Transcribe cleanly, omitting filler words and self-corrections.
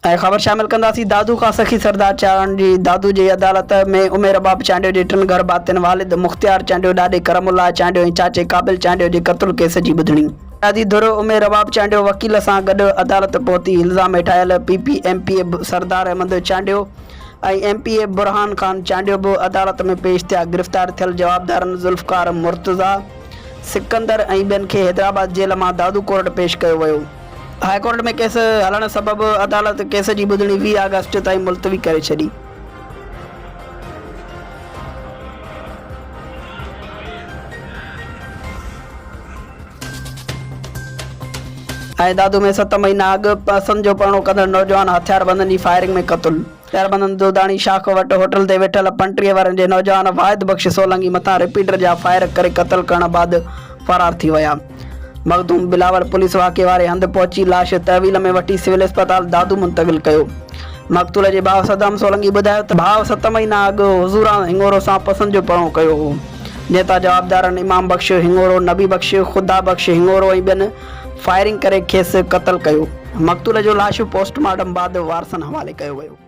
۽ خبر شامل ڪنداسين دادو کان سخي سردار چارڻ جي دادو جي عدالت ۾ ام رباب چانڊيو جي ٽن گهر ڀاتين والد مختيار چانڊيو، ڏاڏي ڪرم الله چانڊيو ۽ چاچي قابل چانڊيو جي قتل ڪيس جي ٻڌڻي. فريادي ڌر ام رباب چانڊيو وڪيل سان گڏ عدالت پهتي، الزام هيٺ آيل P P M P A Sardar Ahmed Chandio ۽ M P A Burhan Khan Chandio به عدالت ۾ پيش ٿيا، گرفتار ٿيل جوابدارن ذوالفقار مرتضيٰ، سڪندر ۽ ٻين کي حيدرآباد جيل مان دادو ڪورٽ پيش ڪيو ويو. هاء ڪورٽ ۾ ڪيس هلڻ سبب عدالت ڪيس جي ٻڌڻي 20 آگسٽ تائين ملتوي ڪري ڇڏي. ۽ دادو ۾ ست مهينا اڳ پسند جو پرڻو ڪندڙ نوجوان هٿياربندن جي فائرنگ ۾ قتل. هٿياربندن دوداڻي شاخ وٽ هوٽل تي ويٺل 35 ورهين جي نوجوان واحد بخش سولنگي مٿان رپيٽر جا فائر ڪري قتل ڪرڻ بعد فرار ٿي ويا. مخدوم بلاول پوليس واقعي واري هنڌ پهچي لاش تحويل ۾ وٺي سول اسپتال دادو منتقل ڪيو. مقتول جي ڀاء صدام سولنگي ٻڌايو ته ڀاء ست مهينا اڳ حضوران هڱورو سان پسند جو پرڻو ڪيو هو، جنهن تان جوابدارن امام بخش هڱورو، نبي بخش، خدا بخش هڱورو ۽ ٻين فائرنگ ڪري کيس قتل ڪيو. مقتول جو لاش پوسٽ مارٽم بعد وارثن حوالي ڪيو ويو.